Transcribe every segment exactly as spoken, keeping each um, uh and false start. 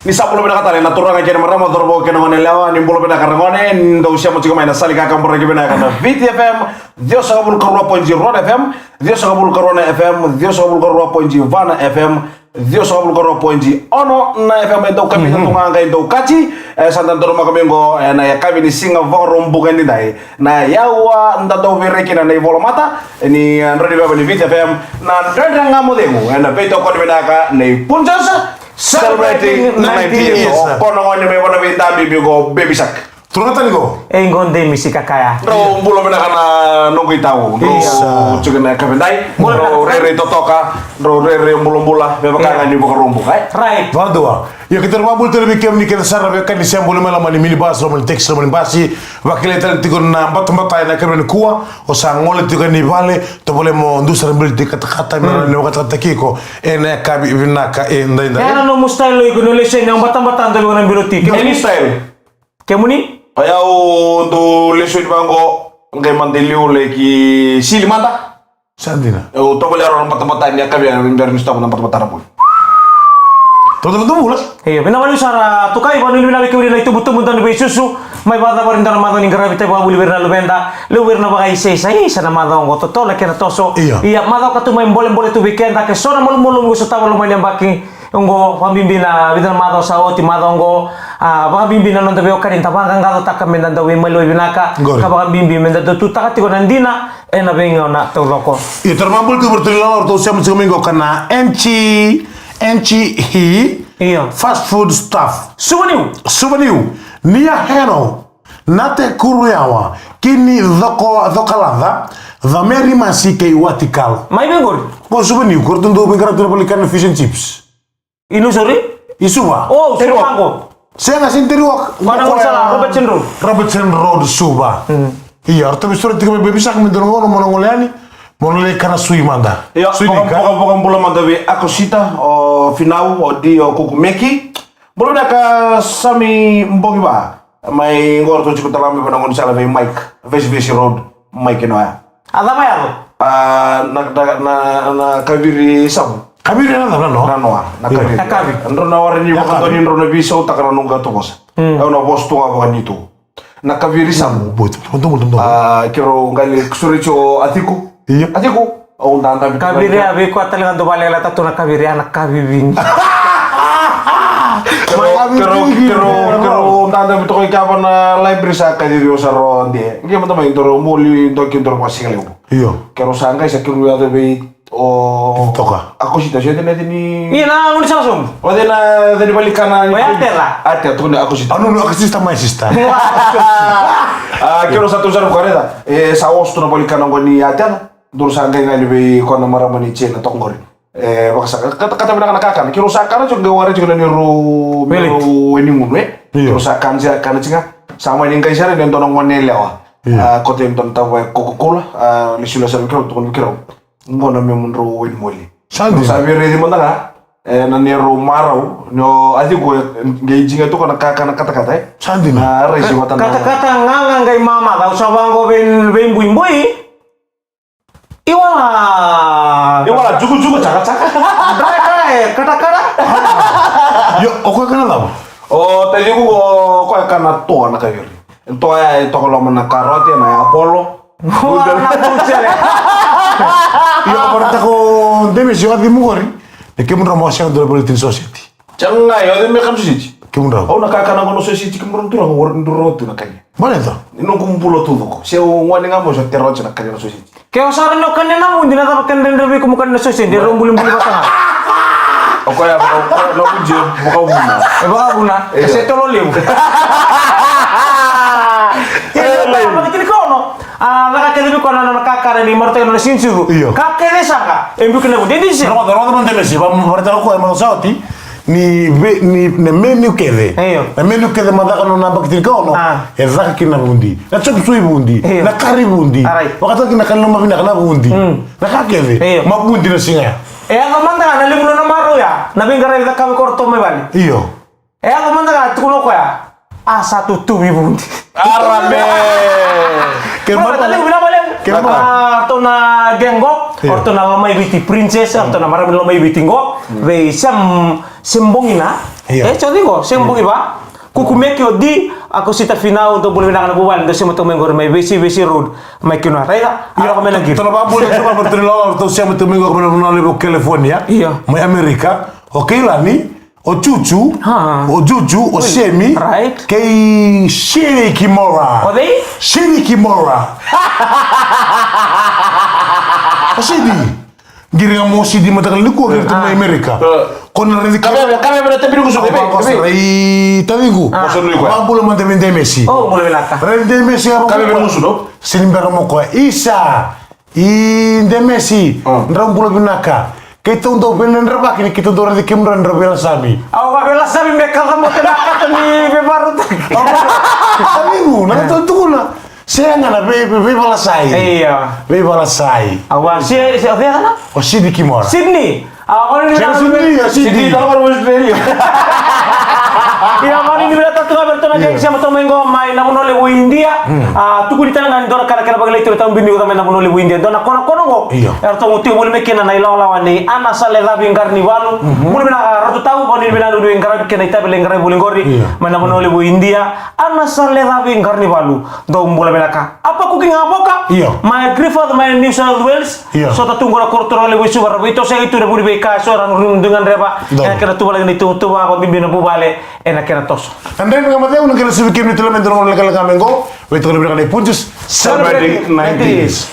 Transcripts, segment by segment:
Ni sa bula vinaka tale na turaga kei na marama, cauravou kei na goneyalewa, ni bula vinaka ragone, ni dau sema tiko mai na sala ni kakaburaki vinaka na Viti F M, ciwasagavulu ka rua point ji Rod F M, ciwasagavulu ka rua na F M, ciwasagavulu ka rua point ji Vana F M, ciwasagavulu ka rua point ji Ono na F M. E dau kavi na tugaga e dau kati, e sa da dodonumaka mai oqo, e na yakavi ni siga Vakaraubuka edaidai. Na yawa da dau veirai kina na ivolamata, ni, e, drau ni veva ni Viti F M, na Dredre Ga Mo Cegu, e na veitokoni vinaka nei Punjas, celebrating ninety years. O koya na gone mai Vanaveidra bibi qo, Baby Shark. Turaga tani qo. E qo dei misi kakaya. Drau bula vinaka na noqu itau. Drau tiko na yakavi edaidai. Drau rairai totoka, drau rairai bulabula, me vaka ga ni Vakaraubuka, e? Right. Vadua. Ia keitou na vakabula tale vei kemuni kece sara, vei kemuni se bula mai loma ni minibus, loma ni taxi, loma ni basi. Vakilai tale tiko na batabata ena yakavi nikua, o sa gole tiko i vale, tovolea mo dua sara bili tiko katakata, me rawa ni vakatakataki iko ena yakavi vinaka edaidai. Ena nomu style o iko, ni o lesu yani, au batabata, dua vei iko na bilo tiko. Any style. Kemuni? O yau dau lesu yani vaqo, qai mada i liu, lai ki sili mada. Sa dina. Au tovolea rawa na batabata ni yakavi, e bera ni sotava na batabata na bula. Totoka tu bula. Io, vinaka vakalevu sara Tukai, vakanuinui vinaka vei kemuni na itubutubu dau ni veisusu. Mai vakacavari dau na macawa ni qaravi, tavi vakavuli vei ira na luveda, levu vei ira na vakaisaisa, isa na macawa oqo, totolo na kena toso. Io. Ia, macawa ka tu mai bolebole tu vei keda, ke so na malumalumu e sotava loma ni yabaki oqo, vakabibi na vica na macawa sa oti, macawa oqo, a, vakabibi na noda veiwekani da vaqaqacotaka me da dau veimaliwai vinaka, ka vakabibi me da dau tutaka tiko na dina ena veigauna taucoko. Ia, tara mabuli tiko vei ratou ni lala, ratou sema tiko mai qo ka na N G, N G E, io, fast food stuff. Suva niu. Suva niu. Nia heno. Nate Kuruyawa, Kini Coko, Cokalaca, Cameri Masi kei Watikal. Mai vei qori? Qo Suva niu, ko ratou dau veiqaravi tu na vale ni kana fish and chips. I Nausori? I Suva. O, Suva qo. Sega, Century Walk. Qo na gaunisala, Robertson Road. Robertson Road, Suva. Mm. Ia, o ratou veisureti tiko mai Baby Shark me dua na gauna mo na gole yani, mo na lai kana sui mada. Ia, sui vaka, vaka, vakabula mada vei Akosita, o Finau, o Di, o Kuku Meki. Bula vinaka Sami Bogiva. Mai qo ratou tiko tale mai vua na gaunisala vei Mike, Vesivesi Road, Mike Noa. A cava e yaco? A, na, na, na, na kaviri savu. Kaviri na cava, na noa? Na noa, na kaviri. Na kavi. Drau na wara ni vakadua ni drau na veisautaka na noqu a tovosa. Mm. Au na vosa tu ga vakanitu. Na kaviri savu. Mm, boy, tu, tu, tu, tu, tu. A, keirau qai lai sureti o Atiku. Io. Atiku. Au dadabe toka. Kaviri ya, vei koya tale ga dau vakaleleta tu na kaviri ya, na kavi vigi. Keirau, keirau, keirau dadabe toka i kea va na library, sa kacivi au sara o De. Qai mada mai daru moli doki daru vakasigalevu. Io. Keirau sa qai sa keirau yaco vei o Toka. Akosita, sa o cei na yaca ni. Io, na gaunisala sobu. O cei na yaca ni vale ni kana ni. O Atela. Atela, tukuni Akosita. Anu, no, Akosita, my sister. A, keirau sa tu sara ko raica. E, sa oso tu na vale ni kana qo ni Atela. Daru sa qai ga yani vei koya na marama ni China toka qori. E, vakasaka, kata, kata vinaka na kakana. Keirau sa kana tiko, qai warai tiko na neirau, neirau wainigunu, e. Io. Keirau sa kana tiko, kana tiko ga. Sa mani qai sara e dua na goneyalewa. Io. A, koto e dua na tavaya Coca-Cola, a, lesu lai sara vei keirau, tukuna vei keirau. Qo na memudrau wainimoli. Sa dina. Keirau sa via raici mada ga, e, na neirau marau, ni o Atiku, e, qai jiga tu ko na kakana katakata, e. Sa dina. Na raisi vata na katakata gaga qai mamaca, au sa vaqo vei, vei Buibui. Iwala. Iwala, jukujuku, cakacaka. Drai, drai, katakata. Io, o koya kana cava? O taciqu o koya kana toa na kaviri. Toa ya e toka loma na karote, na apolo. Ua, na bucele. Io, o koya taka o Demes, io, a cimu qori. E kemudrau mo sega dua na vale ni soseti. Sega, io, o cei me kana soseti? Kemudrau. Au na kakana qo na soseti, kemudrau na turaga, au duro tu na kania. Baleta? Ni noqu bula taucoko. Se au gone ga mai, au sa tara oti na kania na soseti. Ke o sa rawa ni o kania na vudi, na cava kena dredre vei iko mo kania na soseti, e rau bulibuli vata ga. O koya, vaka, na vudi, e vakavuna. E vakavuna. Io. E se tolo levu. Io, io, io. Vakatikitiki ono. A, caka kece vei koya na nona kakana ni marautaki na nona sinisucu. Io. Ka kece saka, e biu kina na vudi. E disi. Rogoca, rogoca mada Demes, va, vakaraitaka o koya e macawa sa oti, ni ve, ni, na menu kece. Io. Na menu kece ma caka na nona yabaki tinikaono, a, e caka kina na vudi. Na chop suey vudi. Io. Na kari vudi. Alright. Vakataka kina na kali loma vinaka na vudi. Mm. Na ka kece. Io. Ma vudi na siga ya. E yaco mada ga na levu ni nona marau ya, na veiqaravi cakava ko ratou mai vale. Io. E yaco mada ga tukuna o koya. A sa tutuvi vudi. Arame. Ke mada, mada levu, vinaka vakalevu. Ia, a, ratou na gang qo, io, ratou na Lomaiviti Princess, ratou na marama ni Lomaiviti qo, vei Sem, Sem Bogi na. Io. E, so qo, Sem Bogi va? Kuku Meki o Di, a ko Sita Finau, dou bula vinaka na vuvale, dou sema tu mai qori mai Vesi, Vesi Road, mai Kinua. Raica, a lako mai na qiri. Tona vabula, tona vabula, tona vabula, tona vabula, tona vabula, California. Io. Mai Amerika, o Keilani, o Juju, ah, o Juju, o Semi, right, kei Shiri Kimura. O cei? Shiri Kimura. O Sidi. Qiri ga mo Sidi matakala nikua, qiri tu mai Amerika. Ko na raici ka veve, ka veve na tabi ni gusu, veve, veve. Rai taciqu. Vabula mada vei Demesi. O, bula vinaka. Rai Demesi, ka veve na gusu, no? Sini bera mo koya. Isa. I Demesi, drau bula vinaka. Keitou dau veinadravaki ni keitou dau raici kemudrau ni drau veilasami. Au ga veilasami me kaca mote na kata ni veivakarotaki. Au ga veilasami, na kata tukuna. Sega na vei, vei, veivalasai. Io. Veivalasai. Au ga se, se, o cei na? O Sidi Kimura. Sydney. A, o ni Sydney, o Sidi. Sidi, talo ko Australia. Ia, mani ni vila tatu ga vei ratou na kei sema tu mai qo mai na vanua levu India. A, tukuni tale ga ni dua na kana kena vakalailai tu e tau bini uca mai na vanua levu India. Dua na kona kona qo. Io. E ratou tiko voli mai kina na ilawalawa nei Ana Salecavi Qarnivalu. Bula vinaka ratou tau, o ni vina nunu i qaravi kena itavi lai qaravi voli qori. Io. Mai na vanua levu India. Ana Salecavi Qarnivalu. Dou bula vinaka. Apa kuki ga voka. Io. Mai Griffith, mai New South Wales. Io. So ta tu qo na koro toro levu i Suva, ra veitosega i tu na vuli veika, so ra nurinu duga dreva. Io. Ena kena tuvalaki ni tuvatuva, vakabibi na vuvale, ena kena toso. Na Dredre Ga Mo Cegu, na kena suvi kemuni tale mai dua na gauna lekaleka mai qo, veitokoni vinaka nei Punjas, celebrating ninety years.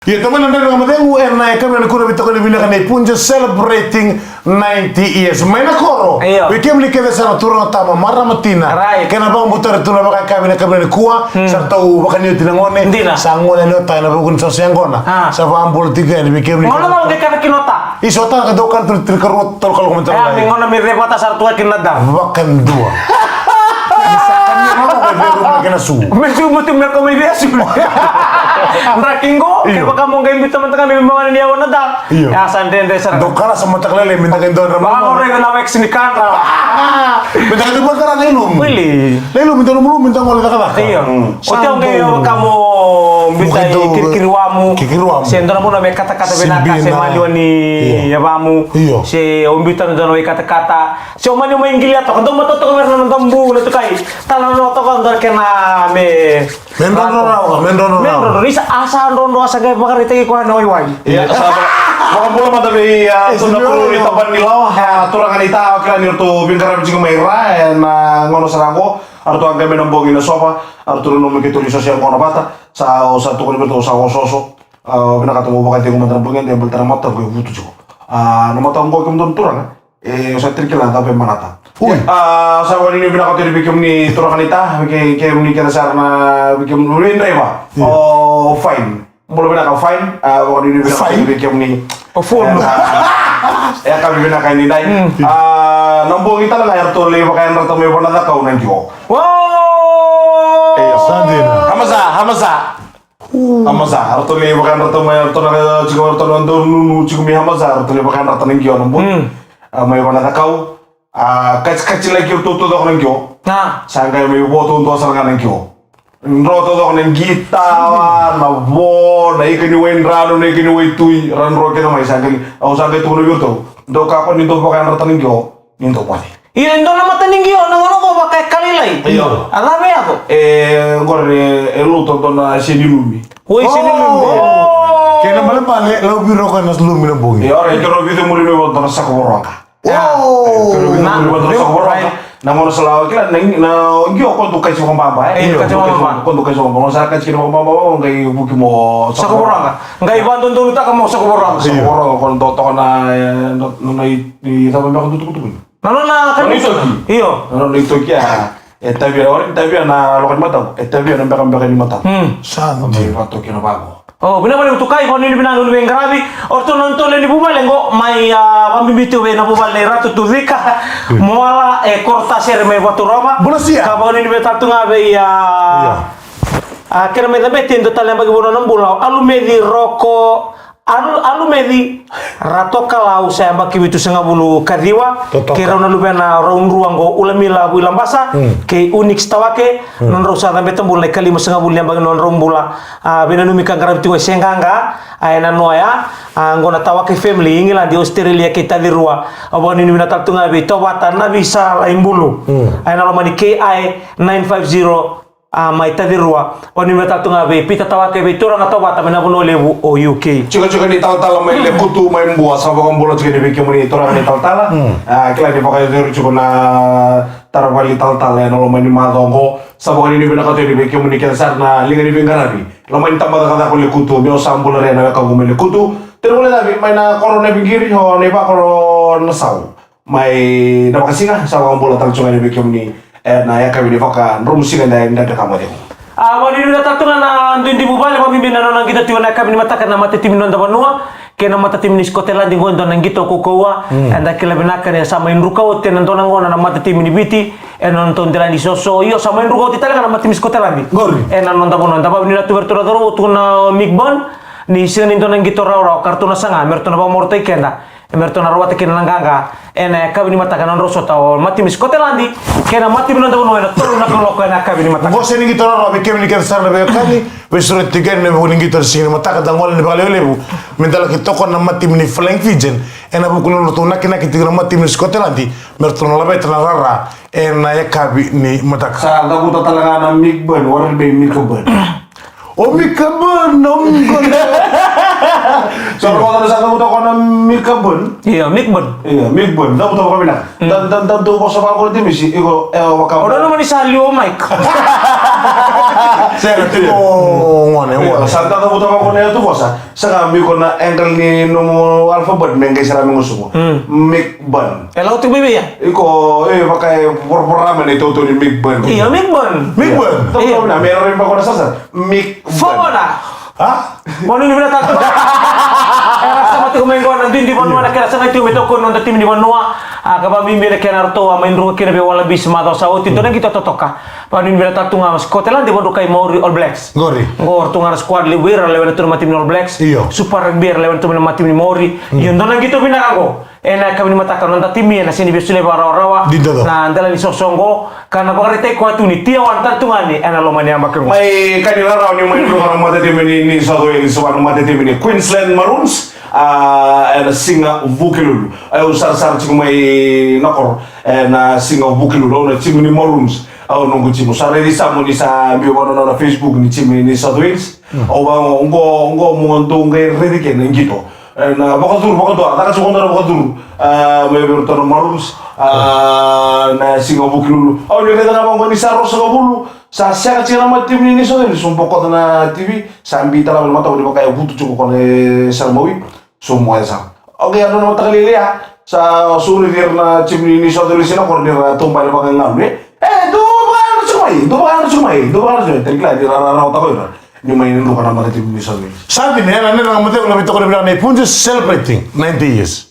Ia, tamai na Dredre Ga Mo Cegu, ena yakavi nikua na veitokoni vinaka nei Punjas, celebrating ninety years. Mai na koro. Io. Vei kemuni kece sara na turaga, tama, marama, tina. Right. Kena vakabutari tu na vakayakavi na yakavi nikua. Hmm. Sa ratou vakani oti na gone. Dina. Sa gole yani o ta ena vuku ni soso yaqona. Ah. Sa vakabula tiko yani vei kemuni. Gauna cava qai kana kina o ta? Isa, o ta ka dau kana tu na tinikarua, tolu, ka lako mai tale. E, me gauna me cevata sa ratou kina na dau. Vakadua. Ni sa kania na mako e veru na kena su. Me su, me tu me ko mai vesu. Draki qo, io, kevaka mo qai biuta mada ga me mani ni yawa na dau. Io. Ia sa dredre sara. Dou kala sa mataka lailai, me da qai dua na mama. Vakaorai na wax ni kadra. Me da qai dua na kadra na ilumu. Wili. Na ilumu, me da lumulumu, me da gole cakacaka. Io. Mm. Oti au qai, o vaka mo biuta i kirikiri wamu. Kirikiri wamu. Se dua na vanua me katakata vinaka, se maliwa ni yavamu. Io. Se o biuta na dua na wai katakata. Se o mani o mai qilia toka, dau matau toka vei ira na noda bu na tukai. Tala na toka dua na kena me Me drodro rawa, me drodro rawa. Me drodro, ni sa, a sa drodro, a sa qai vakaraitaki koya na waiwai. Ia, sa va-, vakabula mada vei, a, e, turaga ni Tabanilawa, a, turaga ni Ta, au kila ni ratou veiqaravi tiko mai Ra, e, na gauna sara qo, a ratou a qai mai na bogi na Sova, a ratou nanumi keitou ni soso yaqona vata, sa, au sa tukuna vei ratou sa osooso, a, vinakata mo vakacegu mada na bogi, de baleta na mataqu e vutu tiko. A, na mataqu qo kemudou na turaga. E, au sa tiri kila na cava e manata. Ui. A, sa vakanuinui vinaka oti vei kemuni turaga ni Ta, vei ke-, kemuni kece sara na, vei kemuni, vei draiva. Io. O Fine. Bula vinaka Fine, a, vakanuinui vinaka oti vei kemuni. O Fine. E, a, e, ka vinaka ni dai. Mm. A, na bogi tale ga eratou lai vakayadrata mai Vanua Cakau na qio. Wow! Io, sa dina. Hamasa, hamasa. Hamasa, eratou lai vakayadrata mai, eratou na, tiko, eratou na dau nunu tiko mai Hamasa, eratou lai vakayadrata na qio na bogi. Mm. A, mai Vanua Cakau, a, kacikaci laki eratou taucoko na qio. A. Sa qai mai vo taudua sara ga na qio. Dro taucoko na qita, na vo, na ika ni waidranu, na ika ni waitui, ra dro kece mai sa qai, au sa qai tukuna vei iratou. Dou kakua ni dou vakayadrata na qio, ni dou moce. Io, e dua na mata ni qio, na gauna qo vaka e ka lailai. Io. A cava e yaco? E, qori e, e lotu e dua na seni lumi. Oi, seni lumi. Oh! Kena balebale, lau vei ira o koya na lumi na bogi. Io, e kero vica muri me vo dua na sako voroqa. Oh! E kero vica muri me vo dua na sako voroqa. Na gauna sa lau kila, na, na qio ko dou kaci vakababa, e? Io, kaci vakababa. Ko dou kaci vakababa. Gauna sa kaci kina vakababa, o qai vuki mo sako voroqa. Qai vadodonutaka mo sako voroqa. Sako voroqa, ko dou toka na, e, na, na, i, i, cava beka dou tukutuku ni. Na nona ka nona itoki. Io. Na nona itoki, a, e tavia, ora ni tavia na loka ni mataqu, e tavia na bekabeka ni mataqu. Mm. Sa dina. Mai vatoki na vaqo. O, vinaka vakalevu Tukai, vakanuinui vinaka na veiqaravi. O ratou na nodatou lewe ni vuvale qo, mai, a, vakabibi tu vei na vuvale nei Ratu Tucika. Mm. Moala, e, koro Tasere mai Vaturova. Bula sia. Ka vakanuinui vinaka tu ga vei, a, a, kena mai cabeti, e dua tale yabaki vanua na bula. Alumeci, Roko, Alu, Alumeci Ratokalau sa yabaki vitusagavulu ka ciwa. Totoka. Kei rau na luvena rau drua qo, Ulamila Vuilabasa, mm, kei Unix Tawake, mm, nodrau sa cabeta bula na ikalimasagavulu ni yabaki nodrau bula. A, veinanumi ka qaravi tiko e Seaqaqa, a, ena noa ya, a, qo na Tawake family, Igiladi, Australia kei Tacirua. Au vakanuinui vinaka tale tu ga vei Tovata Navisala Ibulu. Mm. A, ena loma ni K I nine five zero, a, mai Tacirua. Vakanuinui vinaka tale tu ga vei Pita Tawake, vei turaga Tovata mai na vanua levu o U K. Tiko, tiko ni talatala mai Lekutu, mai Bua, sa vakabula tiko ni vei kemuni turaga ni talatala. Mm. A, kila ni vakayacori tiko na taravali talatala ena loma ni macawa qo. Sa vakanuinui vinaka tiko ni vei kemuni kece sara na liga ni veiqaravi. Loma ni tabacakacaka o Lekutu, meu sa bula rai na wekaqu mai Lekutu. Tena vole cavi, mai na koro na Viqiri, o na ivakoro na Sau. Mai na vakasiga, sa vakabula tale tu ga ni vei kemuni, e, na yakavi ni vakadromusiga da, da, da ka mo cegu. A, vakanuinui vinaka tale tu ga na dui divu vale, vakabibi na nona qito tiko na yakavi ni mataka na matatimi ni noda vanua, kei na matatimi ni Scotland, qo e dua na qito kaukauwa, mm, eda kila vinaka ni sa mai druka oti ena dua na gauna na matatimi ni Viti, ena nodratou delai ni soso, io sa mai druka oti tale ga na matatimi ni Scotland. Qori. Ena noda vanua, da vakanuinui tu vei ratou na cauravou, tu na Mick Byrne, ni sega ni dua na qito rawarawa, ka ratou na saga, me ratou na vakamarautaki keda. E me ratou na rawata kina na qaqa ena yakavi ni mataka na nodrau sota o matatimi ni Scotland kei na matatimi ni noda vanua ena tolu na kaloko ena yakavi ni mataka. Qo sega ni qito rawarawa vei kemuni kece sara na veiwekani, veisureti tiko yani ena vuku ni qito ena siga ni mataka, da gole ni vakalevulevu me da laki tokona na matatimi ni Flying Fijian ena vuku ni nodratou nakinaki tiko na matatimi ni Scotland me ratou na laveta na rara ena yakavi ni mataka. Sa cavuta tale ga na Mick Byrne, warai me Mick Byrne. O Mick Byrne, o Mick Byrne. Sa rogoca na sa cavuta ko na Mick Byrne. Io, Mick Byrne. Io, Mick Byrne. Cavuta vakavinaka. Mm. Da, da, da tu vosa vaka ko na Timisi, iko, e, o vaka. O na mani sa liu o Mike. Sega, tiko gone, gone. Sa da cavuta vaka ko na yatu vosa. Sega, Mick, o na angle ni nomu alphabet me qai sara me gusumu. Mm. Mick Byrne. E lau tiko mai vei ia? Iko, e, vaka e voravora mai na itautau ni Mick Byrne. Io, Mick Byrne. Mick Byrne. Io. Tautau na me rori vaka na sasa. Mick Byrne. Fona. Ha? Mo ni vina tatu. Era sa mati ko mai qo na dui divanua na kena sagai tu me tokoni noda timi ni vanua. A, ka vakabibi na kena ratou a mai druka kina vei Wallabies macawa sa oti, dua na qito totoka. Vakanuinui vinaka tale tu ga Scotland, e vakadrukai Maori All Blacks. Qori. Qo ratou ga na squad levu era lewena tu na matatimi ni All Blacks. Io. Super Rugby era lewena tu na matatimi ni Maori. Mm. Io, dua na qito vinaka qo. Ena yakavi ni mataka na noda timi ena sega ni via solia vakarawarawa. Dina. Na dela ni soso qo, ka na vakaraitaki koya tu ni tier one tale tu ga ni ena loma ni yabaki qo. Mai ka ni rarawa ni mai druka na matatimi ni, ni South Wales, vua na matatimi ni Queensland Maroons. A, ena siga Vukelulu. Au sarasara tiko mai na koro ena siga Vukelulu, au na timi ni Maroons. Au noqu timi. Sa raici Samu ni sa biu vakanuinui na Facebook ni timi ni South Wales. Mm. Au vaka qo, qo mo dou qai raici kina qito. Ena vakacuru vakadua, caka tiko qo na vakacuru. A, mai vei iratou na Maroons. A, na siga Vukelulu. Au ni raica ga vaqo ni sa ruasagavulu. Sa sega tiko na matatimi ni South Wales, so bokoca na T V. Sa bi tale na mataka ni vaka e vutu tiko ko na sara mawi. So mo e sa. Okay, a nona mataka lailai ya. Sa suru ira na timi ni South Wales na koro ni ra taubale vakagalu, e. E, dou vakayadra tiko mai, dou vakayadra tiko mai, dou vakayadra tiko mai. Tani kila ni ra, ra, ra, rawata ko ira. Ni mai druka na matatimi ni South Wales. Sa dina, ena, ena, na matatimi na veitokoni vinaka na Ipunja celebrating ninety years.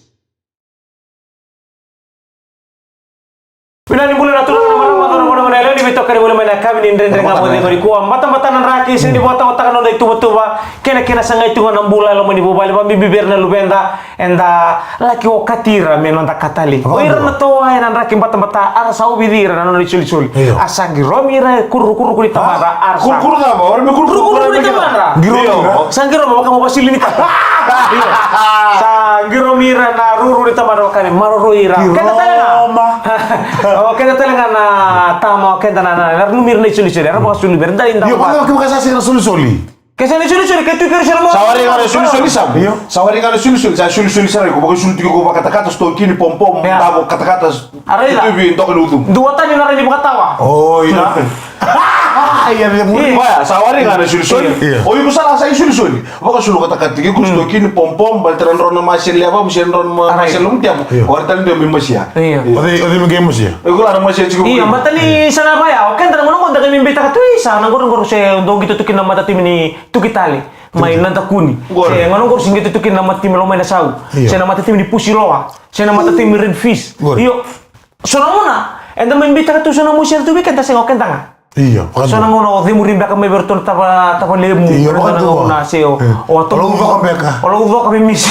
Vinaka ni bula na turaga na marama, cauravou, goneyalewa ni veitokani voli mai na yakavi ni Dredre Ga Mo Cegu nikua. Batabata na draki, sega ni vakatawataka na noda ituvatuva. Kena, kena sagai tu ga na bula e loma ni vuvale, vakabibi vei ira na luveda, eda laki okati ira me noda katali. O ira na toa ena draki batabata, a ra sa ovici ira na nona isolisoli. Io. A sa qiromi ira, kurukuruku ni tamata, a ra sa. Kurukuru cava, ora me kurukuru. Kurukuruku ni tamata. Qiromi ira. Sa qiromi, vaka mo vasili ni tamata. Io. Sa qiromi ira na ruru ni tamata, vaka me maroroi ira. Qiromi. Keda tale ga. O keda tale ga na tama, o keda na, na, na nanumi ira na isolisoli, era vakasulumi ira, dai da. Io, vaka, vaka, vaka sa sega na solisoli. Ke sega na isolisoli, ke tu keri sara mo. Sa wari ga na isolisoli sa. Io. Sa wari ga na isolisoli, sa isolisoli sara, iko vakaisulu tiko ko vakatakata, sitokini, pompom, davo, katakata, tuvi, doka ni ucumu. Dua tani na rai ni vakatawa. O, ina. Ia, ia, muri. Io. Koya, sa wari ga na isolisoli. Io. O iko sara sa isolisoli. Vakaisulu katakata tiko, sitokini, pompom, baleta na drau na masele yavamu, se drau na masele nomu tiamu. Io. Wari tale dua me masia. Io. Io. O cei, o cei me qai masia? Iko la na masia tiko. Io, baleta ni sa na vaya, o keda na gauna qo da qai me beitaka tu, isa, na qoroqoro se dau qito tu kina na matatimi ni Tukitale. Mai Nadakuni. Qori. Se gauna qori se qito tu kina na matatimi Lomainasau. Io. Se na matatimi ni Pusiloa. Se na matatimi Red Fish. Qori. Io. So na gauna, eda mai beitaka tu so na masia tu vei keda, sega, o keda ga. Io, vakadua. So na gauna o cemuri beka mai vei iratou na tava, tavalemu. Io, vakadua. Na gauna se o, o laucoka beka. O laucoka me misi.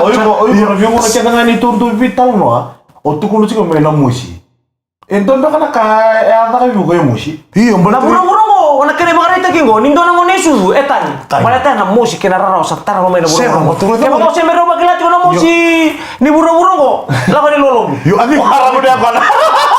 O iko, o iko na veigauna kece ga ni tou dui veitalanoa, o tukuna tiko mai na mosi. E dua beka na ka e a caka vei iko e mosi. Io, na vuravura oqo, na kena ivakaraitaki oqo ni dua na gone e sucu e tagi. Tagi. Baleta ya na mosi kei na rarawa sa tarava mai na vuravura oqo. Kevaka o se bera vakila tiko na mosi ni vuravura oqo, lako ni lolovu. Io, a ciko.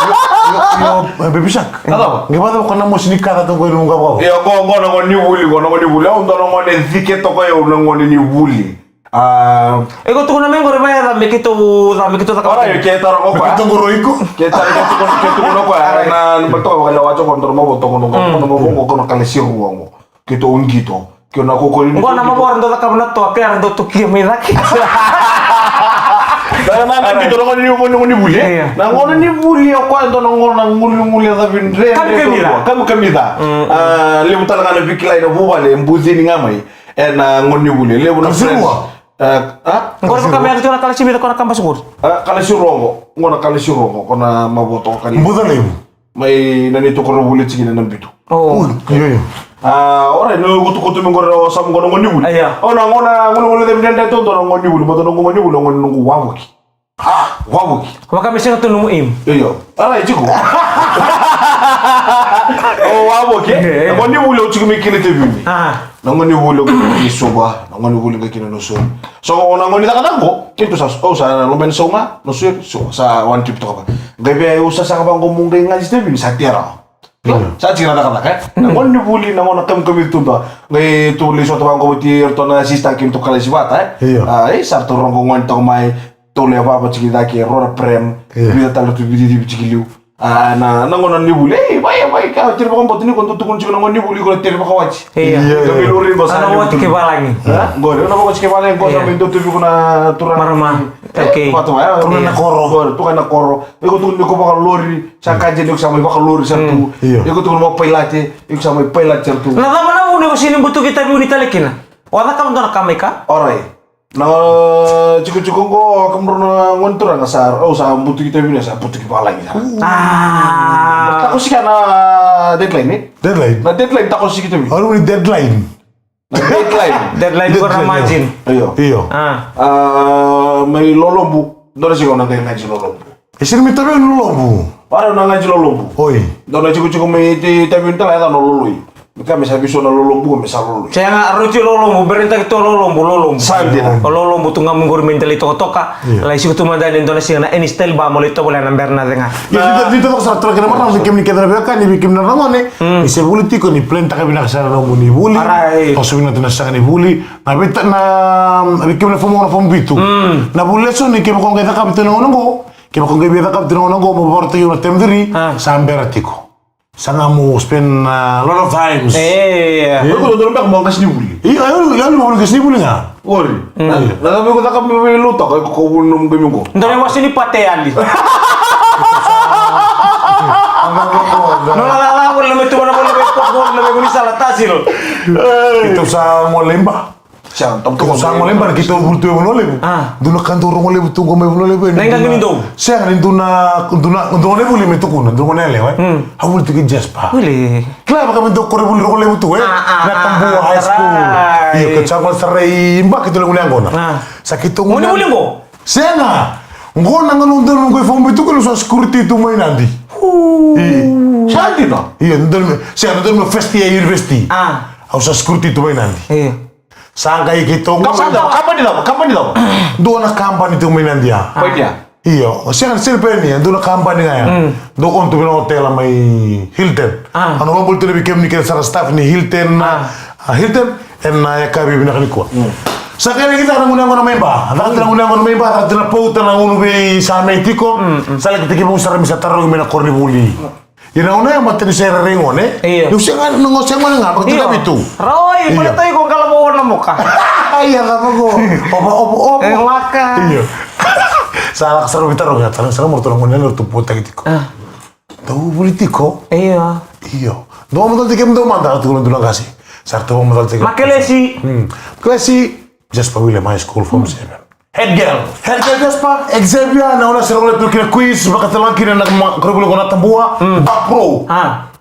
Io, io, e, Baby Shark. Qai vakacava ko na mosi ni ka caka toka e luga vaka. Io, qo, qo na gone ni vuli, qo na gone ni vuli. Au dua na gone cike toka, au na gone ni vuli. A. E ko tukuna mai qori, vaya ca me keitou ca me keitou caka. Ora, ke taro ko. Me keitou qoro iko. Ke taro, ke tukuna, ke tukuna ko. Ara na, na baleta ko vakalewa tiko ko na mavo toko no, ko na mavo ko na kalasi rua qo. Keitou qito. Ke na ko ko ni. Qo na mavo ra dau cakava na toa, ke ra dau tukia mai cake. Na, na, na qito na gone ni, gone ni vuli. Io. Na gone ni vuli o koya dua na gone na guliguli e cavi dre, dre. Kamikamica. Kamikamica. A, levu tale ga na veikilai na vuvale, e bucini ga mai. E na gone ni vuli, levu na friends. Kalasi rua. E, a? Qori vaka me yaco tiko na kalasi vica ko na kabasi qori. A, kalasi rua qo, qo na kalasi rua qo, ko na mavoto ko kalasi. Buca levu. Mai na neitou koronivuli tiko na Bitu. O. Ui, io, io. A, orait, na ikutukutu me qori o Samu qo na gone ni vuli. Io. O na gone, gone, gone, gone, gone ni vuli, ma dua na gone ni vuli, o gone noqu wavoki. A, wavoki. Vaka me sega tu nomu aim. Io. Ara, e tiko. O wavoki. E, e. Na gone ni vuli au tiko mai kina Tevini. A. Na gone ni vuli au kina Suva. Na gone ni vuli qai kina Nausori. So, o na gone ni cakacaka qo, keitou sa, au sa lomani sau ga, Nausori, so, sa one trip toka va. Qai vei au sa saga vaqo meu qai gaji Tevini, sa tera. Io. Sa tiko na cakacaka, e? Na gone ni vuli, na gone na kamikamica tu dua. Qai tou lai sota vaqo vati iratou na sista keitou kalasi vata, e? Io. A, e, sa ratou rogo gone toka mai, tou lai vava tiko i cake, rua na prem, io, vica tale ratou vicivici tiko i liu. A, na, na gone ni vuli, ei, vai, vai, ka tere vakabauta ni ko dau tukuna tiko na gone ni vuli, ko na tere vakawati. Io. Io, io. Ka mai lori qo sa na wati kei valagi. A? Qori, na vakawati kei valagi, qo sa mai dau tu vei iko na turaga. Marama. E, okay. Vatu, e, turaga na koro. Qori, turaga na koro. Iko tukuna ni ko vakalori. Sa ka dina iko sa mai vakalori sara tu. Io. Iko tukuna mo pailate, iko sa mai pailate sara tu. Na cava na vuna iko sega ni butuki Taveuni tale kina? O a cakava dua na ka mai ka? Orait. Na tikotiko qo, kemudrau na gone turaga sa, au sa butuki Taveuni, sa butuki valagi sa. A. Takosi kina na deadline, e? Deadline? Na deadline takosi ki Taveuni. Au ni deadline. Na deadline. Deadline ko na margin. Io. Io. A. A, mai Lolobu. Dua na siga au na qai gaji Lolobu. E sega ni mai Taveuni Lolobu. Vara au na gaji Lolobu. Oi. Dua na tikotiko mai Taveuni tale, e yacana o Loloi. Me ka me sa veisau na Lolobu, me sa Loloi. Sega, rauti Lolobu, berentaki tu Lolobu, Lolobu. Sa dina. O Lolobu tu ga mai qori mai Delaitokatoka. Io. Lai siko tu mada yani dua na siga na Any Style Bar, mo lai tovolea na bera na cega. Io, ni ta, ni ta toka sara tara kena marama, vei kemuni kece na veiwekani, vei kemuni na ragone. Mm. Ni se vuli tiko, ni plan taka vinaka sara na nomu ni vuli. Alright. Toso vinaka tu na saga ni vuli. Na vei ta, na, vei kemuni na form one, form two. Mm. Na vuli lesoni kevaka o qai cakava tu na gauna qo. Kevaka o qai via cakava tu na gauna qo, mo vakarautaki au na term three. A. Sa bera tiko. Sa ga mo spend a lot of times. E. Oi, ko dodonu beka mo qasenivuli. Io, io, io, mo qasenivuli ga. Qori. Mm. Na, na cava iko cakava mai Lautoka, iko ko vuli nomu qai mai qo. Dua na iwase ni pate yali. Nona cakava, vuli na mai tu, na vuli na mai tu, vuli na mai vuli sala, Tasil. Keitou sa gole i ba. Sa, sa gole i ba, keitou vuli tu e Vanua Levu. A. Dua na ka dau rogo levu tu qo mai Vanua Levu. Na iqaqi ni dou. Sega ni dua na, dua na, dua na vuli me tukuna, dua na yalewa, e. Mm. A vuli tu kei Jasper. Vuli. Kila vaka me dua koronivuli rogo levu tu, e. A, a, na Tabua High School. Right. Io, keitou sa gole sara i ba keitou levu na yaqona. A. Sa keitou gone vuli qo. Sega. Qo na gauna dau qo i form two qo, sa security tu mai Nadi. Io. Sa dina. Io, dau, sega, dau first year university. A. Au sa security tu mai Nadi. Io. Sa qai keitou. Kabani cava, kabani cava, kabani cava? Dua na kabani tu mai Nadi ya. A. Painia. Io, sega, sega ni Painia, dua na kabani ga ya. Mm. Dau own tu vei na hotel mai Hilton. A. Au na vakabula tu vei kemuni kece sara staff ni Hilton. A. A, Hilton, ena yakavi vinaka nikua. Mm. Sa qai laki caka na gunu yaqona mai ba. Caka tu na gunu yaqona mai ba, caka tu na pauta na gunu vei sa mai tiko. Mm, mm. Sa laki tekivu sara me sa tarogi mai na koronivuli. Ia na gauna ya, baleta ni se rairai gone. Io. Niu se gone, niu se gone ga, baleta na vitu. Io. Rawa, io, baleta iko qala vou na moka. Ia, na vou. Ova, ova, ova. E laka. Io. Sa laka sara vei taro ga, taro sara mo ratou na gone, ratou potaki tiko. A. Dou vuli tiko. Io. Io. Dou vakamacalataki kemudou mada, ratou na dua na qase. Sa ratou vakamacalataki. Ma Kelesi. Hmm. Kelesi, Jasper William High School, form seven. Head girl. Head girl Jasper, Xavier, na ona sera wale tu kina quiz, vakatala kina na ma-, koronivuli ko Natabua, mm, Bapro. A.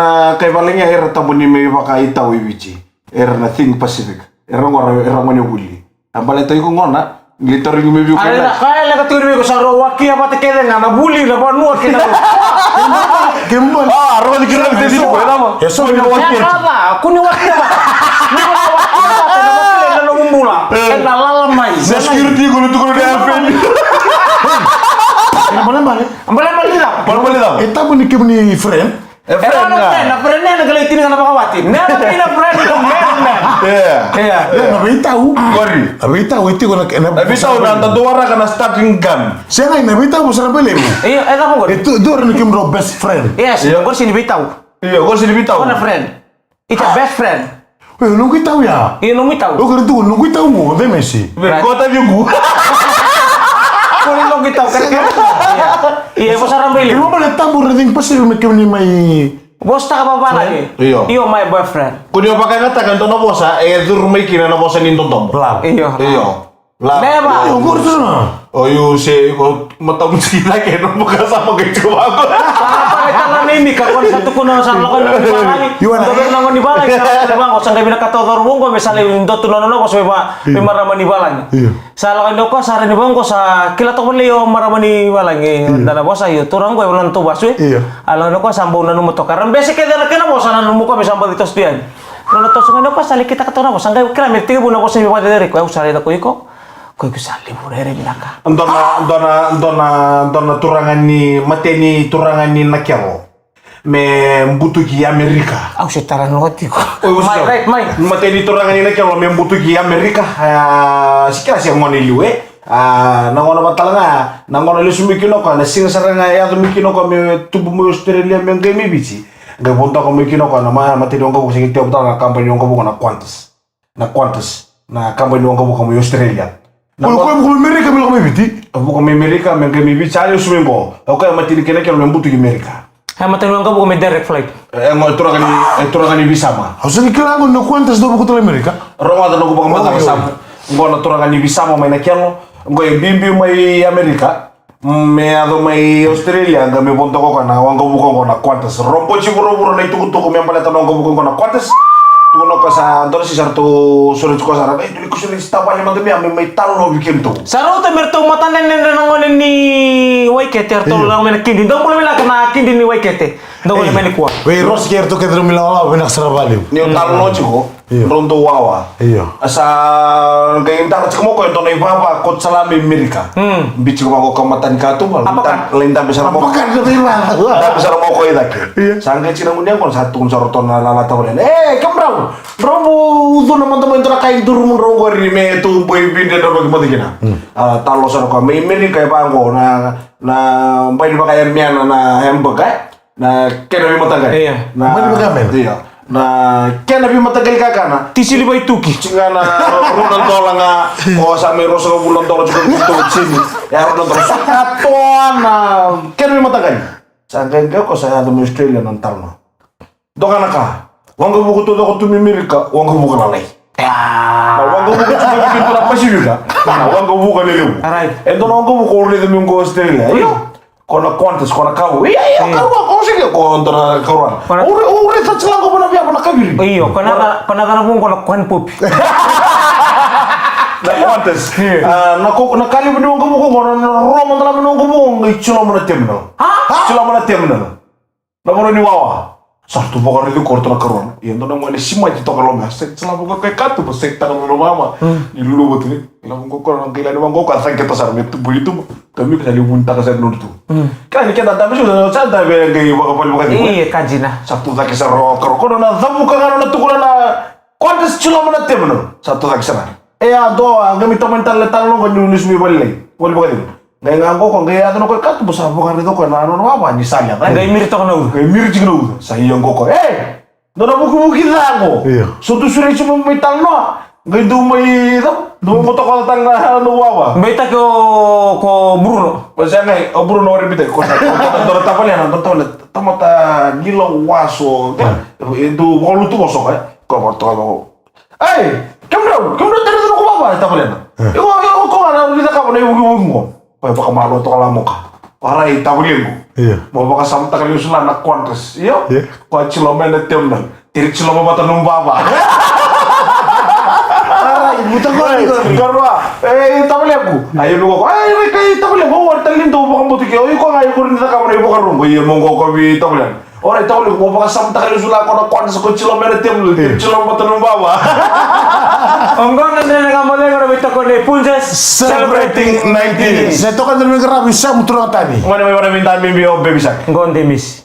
na kai valagi era tabu ni mai vakaitau i Viti. Era na Think Pacific. Era gora, era gone vuli. A baleta iko gona, ni tarogi mai vei iko. Are na kaya leka tiko ni vei iko sa rau wakia vata kece ga na vuli na vanua kei na. Kemali. Ah, rau ni kira ni tesi ko ela ma. E so ni wakia. Kuni wakia vata. Ni ko na wakia vata na wakia na nomu bula. E na lala mai. Na security ko ni tukuna ni alfeni. Ena balebale. Balebale da. Balebale da. E tabu ni kemuni friend. E friend ga. Na friend na kalai tini ga na vakawati. Na friend na friend. Yeah. Yeah. Na veitau. Kori. Na veitau e tiko na, na veitau na dau waraka na starting gun. Sega, na veitau mo sara bele mo. Io, e na kori. E tu dua na kemudrau best friend. Yes, kori sini veitau. Io, kori sini veitau. Kori na friend. It's a best friend. Oi, noqu itau ya. Io, noqu itau. O kere tu noqu itau mo, de mesi. Ve kota viku. Kori noqu itau, kere kere. Io, vo sara bele. Io, bale tabu ra Think Pacific me kemuni mai. Vosa taka vava na. Io. Io, my boyfriend. Ko ni vakayagataka e dua na vosa e curu mai kina na vosa ni dodomo. Love. Io. Io. Love. Never. Io, of course na. O yu se ko matamusi cake na boka sa pakai tu vako. Imi ka kona sa tukuna sa lako ni valagi. Io, na. Dua vei na gone ni valagi, sa lako ni valagi, sa qai vinakata o cauravou qo me sa lai dua tu na nona vosa vei va-, vei marama ni valagi. Io. Sa lako ni koya sa rai ni vaqo sa kila toka vale o marama ni valagi. Io. Da na vosa io, turaga qo e vale na tou vasu e. Io. A lako ni koya sa bau nanuma toka. Ra bese kece na kena vosa nanuma koya me sa baci toso tu yani. Nona toso ga ni koya sa lai kitaka toka na vosa. Qai kila me tekivu na vosa me vakacerei koya, au sa raica ko iko. Ko iko sa levu rere vinaka. Dua na, dua na, dua na, dua na turaga ni, mateni turaga ni Nakelo. Me butuki Amerika. Au se tara na tiko. Oi, au se mai, tara. Mai, mai. Mateni turaga ni Nakelo me butuki Amerika. Ah, se kila se gone liu e. Ah, na gone vata tale ga. Na gone lesu mai kina o koya, na siga sara ga e yaco mai kina o koya me tubu mai Australia me qai mai Viti. Qai vodoka mai kina o koya na ma-, mateni waqavuka, se qai tekivu tale ga na kabani waqavuka na Qantas. Na Qantas, na kabani waqavuka mai Australia. Na Qantas. Oi, o koya vuka mai Amerika me lako mai Viti? Vuka mai Amerika me qai mai Viti, sa lesu mai qo. O koya mateni kena kelo me butuki Amerika. E mateni waqavuka me direct flight. E, qo e turaga ni, e turaga ni Visama. Au sega ni kila qo na Qantas dau vuka tale Amerika. Rogoca noqu vakamacala. Oi, oi. Sa qo na turaga ni Visama mai Nakelo. Qo e biubiu mai Amerika. Me yaco mai Australia, qai me vodoka o koya na waqavuka oqo na Qantas. Roboti vuravura na itukutuku me baleta na waqavuka oqo na Qantas. Tukuna o koya sa dua na sisa ratou sureti koya sara. Ei, dou lai kusuri na tavale mada mai, me mai talanoa vei kedatou. Sa rauta me ratou matadredredre na gone ni Waikete, ratou lako mai na kidi. Dou bula vinaka na kidi ni Waikete. Dou gole mai nikua. Vei Rosi kei ratou kece, drau mai lawalawa, vinaka sara vakalevu. Ni o talanoa tiko. Io. Drau dau wawa. Io. A sa qai dara tiko mai o koya e dua na ivava ko Salame Amerika. Mm. Biu tiko vaqo ka mata ni katuba. Lai dabe sara mai o koya. Dabe sara mai o koya i cake. Io. Sa qai tiko na gunu yaqona sa tukuna sara o ratou na lala tavalena. E, kemudrau. Drau bau ucuna mada mai dua na ka i durumu drau qori me tou boi vidre drau vaki mada kina. Mm. A, talanoa sara o koya. Mai Amerika e vaqo na, na bai ni vakayameyana na hamburger, e? Na kena veimataqali. Io. Na, mai ni vaka me. Io. Na kena veimataqali kakana. Tisili vaituki. Tiko ga na rua na dola ga. O sa mai ruasagavulu na dola tiko na tini. E a rua na dola. Sa katoa na kena veimataqali. Sa qai qai o koya sa yaco mai Australia na talanoa. Doka na ka. Waqavuka taucoko tu mai Amerika, waqavuka lalai. Na waqavuka tu mai Pasifika. Na waqavuka lelevu. Alright. E dua na waqavuka o raica mai qo Australia. Io. Ko na Qantas, ko na Kavu. Ia, ia, karua, ko sega, ko dua na karua. Ko na, o re, o re, sa tiko lako vana via, vana kaviri. Io, ko na, ko na, ko na vunga, ko na Qantas. Io. Ah, na ko, na ka levu ni waqavuka, ko na, na roma, na lama na waqavuka, qai tiko loma na terminal. Ha? Tiko loma na terminal. Na vanua ni wawa. Sa tu vakaraici ko ratou na karua. Ia, dua na gone simati toka loma. Sa tiko lako vaka e katuba, sa tiko na mama. Ni luluva tu ni. Lako qo ko na qai lani vaqo ko a caketa sara me tubu i tuba. Ka mika sa levu ni taka sara nodu tu. Ka ni keda dabe sa, sa dabe qai vakavali vakacegu. Io, ka dina. Sa tu cake sara o karo. Ko na cavuka ga na tukuna na Qantas tiko loma na terminal. Sa tu cake sara. E a dua, a qai mai tomani tale, tale noqo ni lesu mai valelai. Vali vakacegu. Qai ga qo ko, qai yaco na ko e katuba sa vakaraica ko na nona wawa ni sa leca. Qai miri toka na uca. Qai miri tiko na uca. Sa ia qo ko. E! Dua na vukivuki ca qo. Io. So tu sure tiko mai talanoa. Qai dau mai ca. Dau mai toka tale na, na wawa. Beitaki o, ko Bruno. O sa qai, o Bruno o re beitaki. Ko sa, ko sa, dua na tavale, na dua na tavale. Tamata lila waso. E dau vakalutu voso, e. Ko vakatoka vako. Ai, kemudrau, kemudrau tale tu na ko vava, e tavalena. Iko, iko, ko ga na ni cakava na ivukivuki qo. Ko e vakamalo toka la moka. Warai, tavalequ. Io. Mo vakasamataka lesu la na Qantas. Io. Io. Ko a tiko mai na terminal. Tiri tiko mai vata nomu vava. Warai, muta ko ni ko. Karua. E, tavalequ. Ai, mo ko. Ai, kai tavalequ. O, warai tale ni dou vakabutuki. O, iko ga iko ni cakava na ivukivuki. Io, mo ko ko vi tavalena. Orait, tavalequ, mo vakasamataka lesu la ko na Qantas ko tiko mai na terminal, tiko mai vata nomu vava. Oqo na dredre ga mo cegu na veitokoni Punjas. Celebrating ninety years. Se toka na dredre ga ravi sa mutura tani. Ngone mai vana vinda mimbi o Baby Shark. Qo Demis.